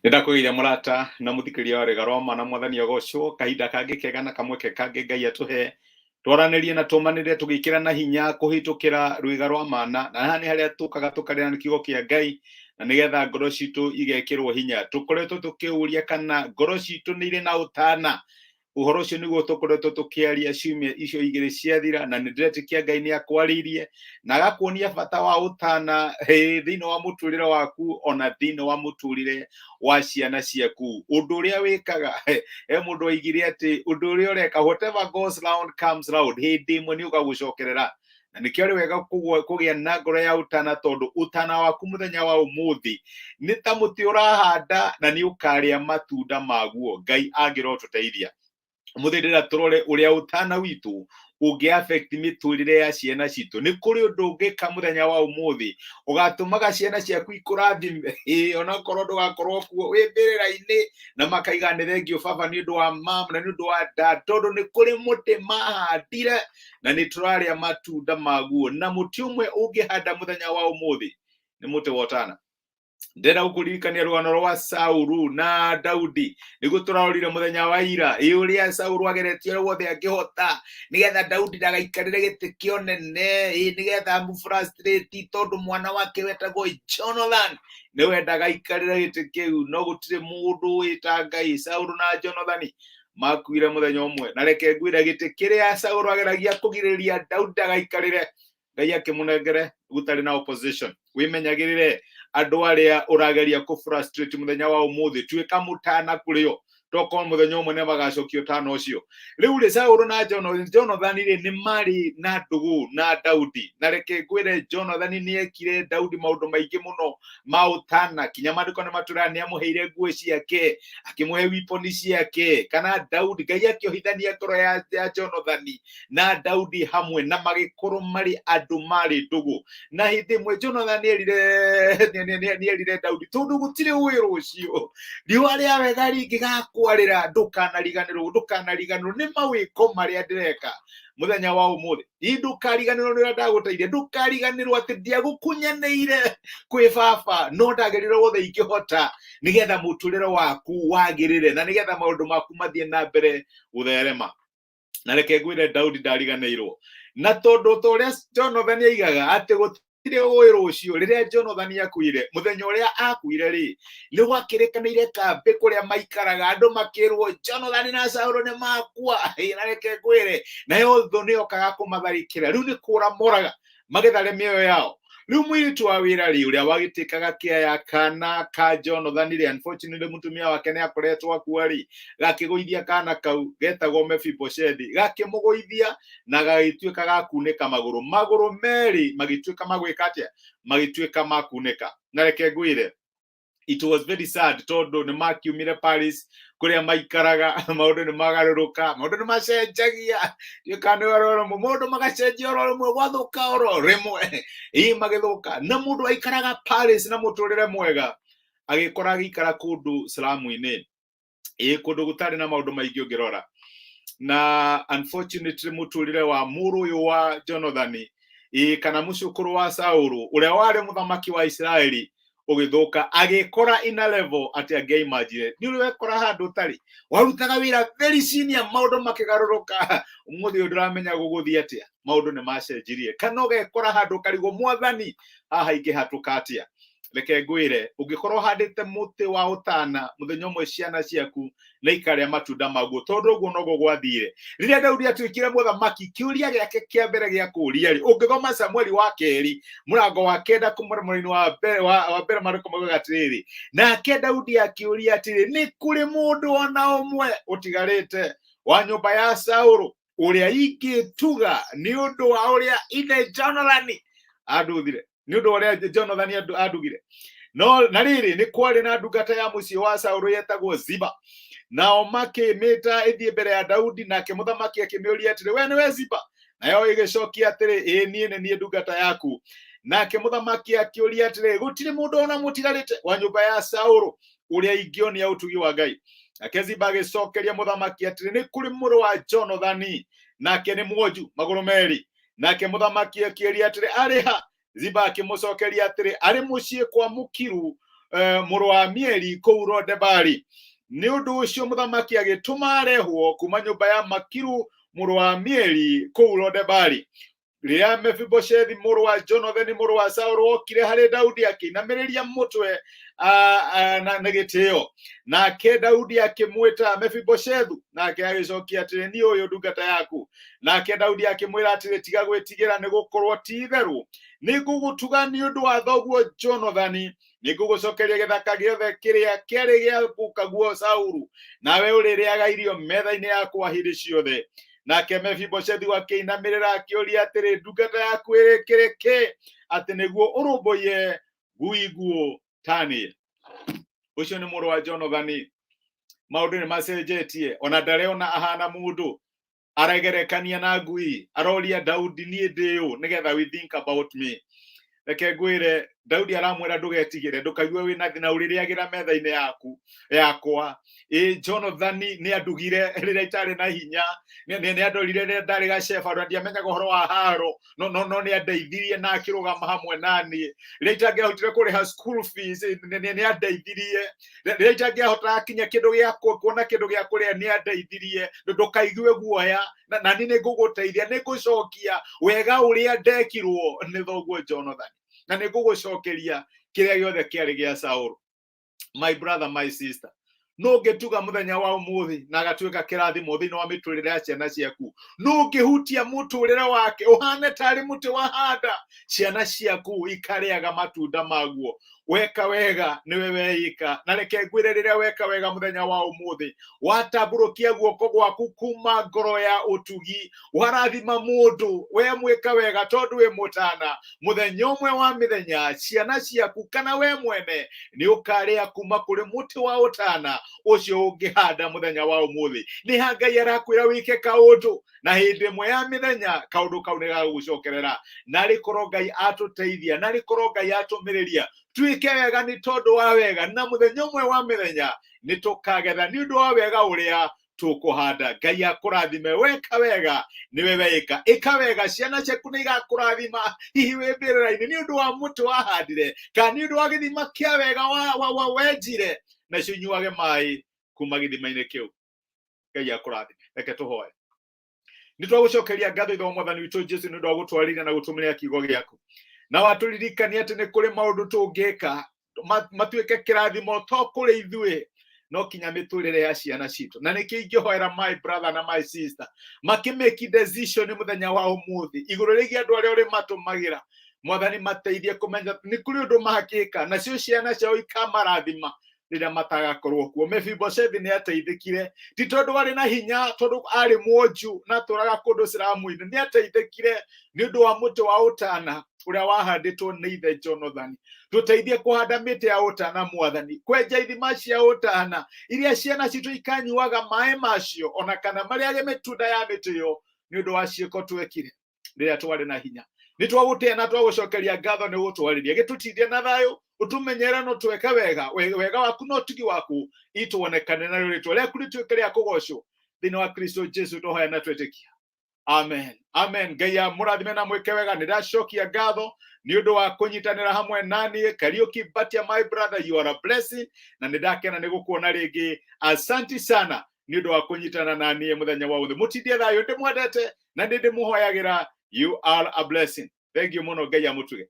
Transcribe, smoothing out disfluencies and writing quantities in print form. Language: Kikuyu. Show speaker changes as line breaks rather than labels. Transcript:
Nĩndakũgeithia mũrata na mũthikĩrĩria wa Rĩga Roma na mwathani agocwo kahinda kangĩ kega na kamweke kangĩ Ngai atũhe twaranĩrie na tũmanĩre tũgĩkĩrana hinya kũhĩtũkĩra rwĩga rwa mana, na haha nĩ harĩa tũkaga tũkarĩra na kiugo kĩa Ngai na nĩgetha ngoro citũ igekĩrwo hinya. Tũkoretwo tũkĩũria kana ngoro citũ nĩ irĩ na ũtana. Ũhoro ũcio nĩguo tũkoretwo tũkĩaria ciumia icio igĩrĩ ciathira, na nĩ ndĩretĩkia Ngai nĩ akwarĩirie na agakuonia bata wa ũtana thĩinĩ wa mũtũrĩre waku ona thĩinĩ wa mũtũrĩre wa ciana ciaku. Ũndũ ũrĩa wĩkaga, he mũndũ oigire atĩ ũndũ ũrĩa ũreka, whatever goes round comes round, hĩndĩ ĩmwe nĩ ũgagũcokerera. Na nĩkĩo arĩ wega kũgĩa na ngoro ya ũtana, tondũ ũtana waku mũthenya wa ũmũthĩ nĩ ta mũtĩ ũrahanda na nĩ ũkarĩa matunda maguo. Ngai angĩrotũteithia ũmũthĩ, ndĩra tũrore ũrĩa ũtana witũ ũngĩ affect mĩtũrĩre ya ciana citũ. Nĩ kũrĩ ũndũ ũngĩka mũthenya wa ũmũthĩ ũgatũmaga ciana ciaku ikũrathime, ĩĩ, onakorwo ndũgakorwo kuo wĩ mbĩrĩra-inĩ, na makaiga nĩ thengiũ baba nĩ ũndũ wa mam na nĩ ũndũ wa dad, tondũ nĩ kũrĩ mũtĩ mahandire na nĩ tũrarĩa matunda maguo. Na mũtĩ ũmwe ũngĩhanda mũthenya wa ũmũthĩ nĩ mũtĩ wa ũtana. Ndĩrenda gũkũririkania rũgano rwa Saulu na Daudi, nĩguo tũrarorire mũthenya wa ira, ĩ ũrĩa Saulu ageretie ũrĩa wothe angĩhota nĩgetha Daudi ndagaikarĩre gĩtĩ kĩa ũnene, ĩ nĩgetha amũfrustrate, tondũ mwana wake wetagwo Jonathan nĩ wendaga aikarĩre gĩtĩ kĩu, no gũtirĩ mũndũ wĩta Ngai. Saulu na Jonathan makuire mũthenya ũmwe, na reke ngwĩre, gĩtĩ kĩrĩa Saulu ageragia kũgirĩrĩria Daudi ndagaikarĩre, Ngai akĩmũnengere gũtarĩ na opposition. Wĩmenyagĩrĩre andũ arĩa ũrageria kũ frustrate mũthenya wa ũmũthĩ, tuĩka mũtana kũrĩ o, tokorwo mũthenya ũmwe nĩ magacokia ũtana ũcio. Rĩu rĩ, Saũlũ na Jonathan rĩ, nĩ marĩ na ndũgũ na Daudi, na reke ngwĩre, Jonathan nĩ ekire Daudi maũndũ maingĩ mũno ma ũtana, kinya maandĩko nĩ matũraga nĩ amũheire nguo ciake, akĩmũhe wiponi ciake, kana Daudi Ngai akĩohithania ngoro ya Jonathan na Daudi hamwe, na magĩkorwo marĩ andũ marĩ ndũgũ. Na hĩndĩ ĩmwe Jonathan nĩerire Daudi, tondũ gũtirĩ ũĩ rũciũ riũa rĩa wega rĩngĩgakwarĩra, ndũkanariganĩrwo, ndũkanariganĩrwo nĩ mawĩko marĩa ndĩreka mũthenya wa ũmũthĩ. Ĩ ndũkariganĩrwo nĩ ũrĩa ndagũteithia, ndũkariganĩrwo atĩ ndiagũkunyanĩire kwĩ baba, no ndagerire wothe ingĩhota nĩgetha mũtũrĩre waku wagĩrĩre na nĩgetha maũndũ maku mathiĩ na mbere gũtherema. Na reke ngwĩre, Daudi ndariganĩirwo, na tondũ ta ũrĩa Jonathan aigaga atĩ gũtirĩ ũĩ rũciũ, rĩrĩa Jonathan akuire, mũthenya ũrĩa akuire rĩ, nĩ gwakĩrĩkanĩire kambĩ kũrĩa maikaraga, andũ makĩrwo Jonathan na Saũlũ nĩ makua. Na reke ngwĩre, nayo thũ nĩ yokaga kũmatharĩkĩra, rĩu nĩ kũra moraga magethare mĩoyo yao. Rĩu mũirĩtu wa wĩra rĩ, ũrĩa wagĩtĩkaga kĩa ya kana ka Jonathan rĩ, unfortunately mũtumia wake nĩ akoretwo akua rĩ, gakĩgũithia kana kau getagwo Mefiboshethi, gakĩmũgũithia na gagĩtuĩka gakunĩka magũrũ, magũrũ merĩ magĩtuĩka magwĩka atĩa, magĩtuĩka makunĩka. Na reke ngwĩre, it was very sad, tondũ nĩ makiumire Paris kũrĩa maikaraga, maũndũ nĩ magarũrũka, maũndũ nĩ macenjagia, kana nĩ oro rĩmwe maũndũ magacenjia oro rĩmwe, gwathũka oro rĩmwe, ĩ magĩthũka, na mũndũ aikaraga Paris na mũtũrĩre mwega agĩkora agĩikara kũndũ slum-inĩ, ĩ kũndũ gũtarĩ na maũndũ maingĩ ũngĩrora. Na unfortunately mũtũrĩre wa mũrũ ũyũ wa Jonathan, ĩ kana mũcũkũrũ wa Saũlũ ũrĩa warĩ mũthamaki wa Isiraeli, ũgĩthũka, agĩkora in a level atĩ angĩaimagine. Nĩ ũrĩ wekora handũ ũtarĩ warutaga wĩra very senior, maũndũ makĩgarũrũka, ũmũthĩ ũyũ ndũramenya gũgũthiĩ atĩa, maũndũ nĩ macenjirie, kana ũgekora handũ ũkarigwo, mwathani, haha ingĩhatũka atĩa? Reke ngwĩre, ũngĩkorwo ũhandĩte mũtĩ wa ũtana, mũthenya ũmwe ciana ciaku nĩ ikarĩa matunda maguo, tondũ ũguo noguo gwathire rĩrĩa Daudi atuĩkire mũthamaki. Kĩũria gĩake kĩa mbere gĩa kũũria rĩ, ũngĩthoma Samueli wa kerĩ mũrango wa kenda kuma mũraini wa mbere wa mbere, maandĩko maugaga atĩrĩrĩ, nake Daudi akĩũria atĩrĩ, nĩ kũrĩ mũndũ ona ũmwe ũtigarĩte wa nyũmba ya Saũlũ ũrĩa ingĩtuga nĩ ũndũ wa ũrĩa ithe Jonathan anduthire, nĩ ũndũ wa ũrĩa Jonathan andugire? No na rĩrĩ, nĩ kwarĩ na ndungata ya mũciĩ wa Saũlũ yetagwo Ziba, nao makĩmĩta ĩthiĩ mbere ya Daudi. Nake mũthamaki akĩmĩũria atĩrĩ, we nĩwe Ziba? Nayo ĩgĩcokia atĩrĩ, ĩĩ, niĩ nĩ niĩ ndungata yaku. Nake mũthamaki akĩũria atĩrĩ, gũtirĩ mũndũ ona mũtigarĩte wa nyũmba ya Saũlũ ũrĩa ingĩonia ũtugi wa Ngai? Nake Ziba agĩcokeria mũthamaki atĩrĩ, nĩ kũrĩ mũrũ wa Jonathani, nake nĩ mwonju magũrũ merĩ. Nake mũthamaki akĩũria atĩrĩ, arĩ ha? Ziba akĩmũcokeria atĩrĩ, arĩ mũciĩ kwa mũkiru Mũrũ wa Amieli kũu Lodebari. Nĩ ũndũ ũcio mũthamaki agĩtũma arehwo kuma nyũmba ya Makiru mũrũ wa Amieli kũu Lodebari. Rĩrĩa Mefiboshethi mũrũ wa Jonathani mũrũ wa Saũlũ okire harĩ Daudi, akĩinamĩrĩria mũtwe na gĩtĩo. Nake Daudi akĩmwĩta, "Mefiboshethu!" Nake agĩcokia atĩrĩ, "Niĩ ũyũ, ndungata yaku." Nake Daudi akĩmwĩra atĩrĩ, "Tiga gwĩtigĩra, nĩ gũkorwo ti itherũ nĩ ngũgũtuga nĩ ũndũ wa thoguo Jonathani. Nĩ ngũgũcokeria gĩthaka gĩothe kĩrĩa kĩarĩ gĩa gukaguo Saulu, nawe ũrĩrĩaga irio metha-inĩ yakwa hĩndĩ ciothe." Nake Mefiboshethu akĩinamĩrĩra akĩũria atĩrĩ, "Ndungata yaku ĩrĩkĩrĩ kĩ atĩ nĩguo ũrũmbũiye ngui nguũ ta niĩ?" Ũcio nĩ mũrũ wa Jonathani. Maũndũ nĩ macenjetie, ona ndarĩona ahana mũndũ, aregerekania na ngui. Aroria Daudi, "Niĩ ndĩ ũ nĩgetha we think about me?" Reke ngwĩre, Daudi aramwĩra, "Ndũgetigĩre, ndũkaigue wĩna thĩna, ũrĩrĩagĩra metha-inĩ yaku yakwa." Ĩ Jonathani nĩ andugire rĩrĩa itarĩ na hinya, nĩ andorire rĩrĩa ndarĩ gaceba na ndiamenyaga ũhoro wa haro, no nĩ andeithirie na akĩrũgama hamwe na niĩ rĩrĩa itangĩahotire kũrĩha school fees. Nĩ andeithirie rĩrĩa itangĩahotaga kinya kĩndũ gĩa kuona kĩndũ gĩa kũrĩa. Nĩ andeithirie. Ndũkaigue guoya, na niĩ nĩ ngũgũteithia, nĩ ngũcokia wega ũrĩa ndekirwo nĩ thoguo Jonathan, na nĩ ngũgũcokeria kĩrĩa gĩothe kĩarĩ gĩa Saũlũ. My brother, my sister, no ũngĩtuga mũthenya wa ũmũthĩ na agatuĩka kĩrathimo thĩinĩ wa mĩtũrĩre ya ciana ciaku, no ũngĩhutia mũtũrĩre wake ũhane tarĩ mũtĩ wahanda, ciana ciaku ikarĩaga matunda maguo. Weka wega, nĩwe weika. Na reke ngwĩre, rĩrĩa weka wega mũthenya wa ũmũthĩ, watambũrũkia guoko gwaku kuma ngoro ya ũtugi, warathima mũndũ, we mwĩka wega tondũ wĩ mũtana, mũthenya ũmwe wa mĩthenya ciana ciaku kana we mwene nĩ ũkarĩa kuma kũrĩ mũtĩ wa ũtana ũcio ũngĩhanda mũthenya wa ũmũthĩ. Nĩ ha Ngai arakwĩra wĩke kaũndũ, na hĩndĩ ĩmwe ya mĩthenya kaũndũ kau nĩ gagũgũcokerera. Narĩ korwo Ngai atũteithia, narĩ korwo Ngai atũmĩrĩria twĩke wega nĩ tondũ wa wega, na mũthenya ũmwe wa mĩthenya nĩ tũkagetha nĩ ũndũ wa wega ũrĩa tũkũhanda. Ngai akũrathime. Weka wega, nĩwe weĩka. Ĩka wega, ciana ciaku nĩ igakũrathima, hihi wĩ mbĩrĩra-inĩ, nĩ ũndũ wa mũtĩ wahandire kana nĩ ũndũ wa gĩthima kĩa wega wa wenjire, nacio inyuage maĩ kuma gĩthima-inĩ kĩu. Ngai akũrathime. Reke tũhoe. Nĩ twagũcokeria ngatho, Ithe wa Mwathani witũ Jesu, nĩ ũndũ wa gũtwarĩria na gũtũmĩrĩra kiugo gĩaku, na watũririkania atĩ nĩ kũrĩ maũndũ tũngĩka matuĩke kĩrathimo to kũrĩ ithuĩ no kinya mĩtũrĩre ya ciana citũ. Na nĩkĩo ingĩhoera my brother na my sister makĩmake decision mũthenya wa ũmũthĩ igũrũ rĩgiĩ andũ arĩa ũrĩ matũmagĩra. Mwathani, mateithie kũmenya nĩ kũrĩ ũndũ mangĩka nacio ciana ciao ikamarathima rĩrĩa matagakorwo kuo. Mefiboshethi nĩ ateithĩkire, ti tondũ arĩ na hinya, tondũ arĩ mwonju na atũraga kũndũ ciramu-inĩ. Nĩ ateithĩkire nĩ ũndũ wa mũtĩ wa ũtana ũrĩa wahandĩtwo nĩ ithe Jonathan. Tũteithie kũhanda mĩtĩ ya ũtana, Mwathani, kwenja ithima cia ũtana iria ciana citũ ikanyuaga maĩ macio ona kana marĩage mĩtunda ya mĩtĩ ĩyo, nĩ ũndũ wa ciĩko twekire rĩrĩa twarĩ na hinya. Nĩ twagũtĩa na twagũcokeria ngatho nĩ gũtwarĩria. Gĩtũtindie na thayũ, ũtũmenyere no tweke wega, wega waku na ũtugi waku ituonekane, narĩo rĩtwa rĩaku rĩtuĩke rĩa kũgocwo. Thĩinĩ wa Kristo Jesu tũhoya na twĩtĩkia, amen, amen. Ngai amũrathime na mwĩke wega. Nĩ ndacokia ngatho nĩ ũndũ wa kũnyitanĩra hamwe naniĩ. Kariũki Batia, my brother, you are a blessing, na nĩ ndakena nĩ gũkuona rĩngĩ. Asanti sana nĩ ũndũ wa kũnyitana na niĩ mũthenya wa ũthĩ. Mũtindie thayũ, ndĩmwendete na nĩ ndĩmũhoyagĩra. You are a blessing. Thank you mũno. Ngai amũtuge.